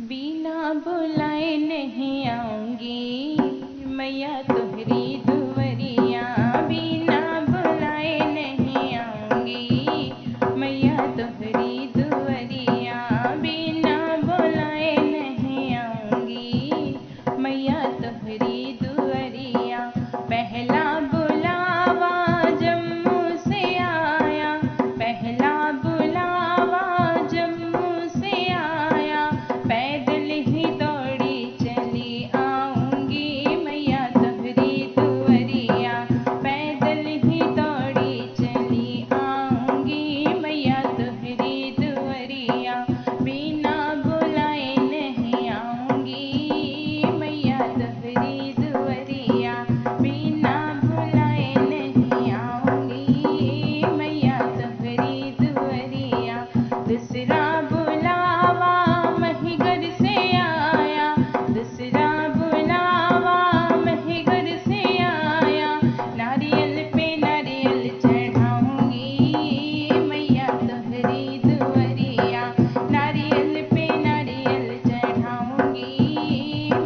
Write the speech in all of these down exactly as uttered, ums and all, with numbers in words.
बिना बुलाए नहीं आऊंगी मैया तोहरी दुवरिया, बिना बुलाए नहीं आऊंगी मैया तोहरी दुवरिया, बिना बुलाए नहीं आऊंगी मैया तोहरी दुवरिया। पहला बुलावा जम्मू से आया, पहला बुलावा जम्मू से आया, पैदल ही दौड़ी चली आऊंगी मैया तोहरी दुवरिया, पैदल ही दौड़ी चली आऊंगी मैया तोहरी दुवरिया, बिना बुलाए नहीं आऊंगी मैया तोहरी दुवरिया, बिना बुलाए नहीं आऊंगी मैया तोहरी दुवरिया। दूसरा बुलावा महिगर से आया, दूसरा बुलावा महिगर से आया, नारियल पे नारियल चढ़ाऊंगी मैया तोहरी दुवरिया, नारियल पे नारियल चढ़ाऊंगी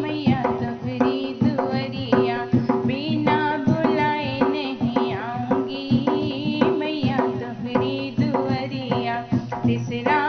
मैया तोहरी दुवरिया, बिना बुलाए नहीं आऊंगी मैया तोहरी दुवरिया। तीसरा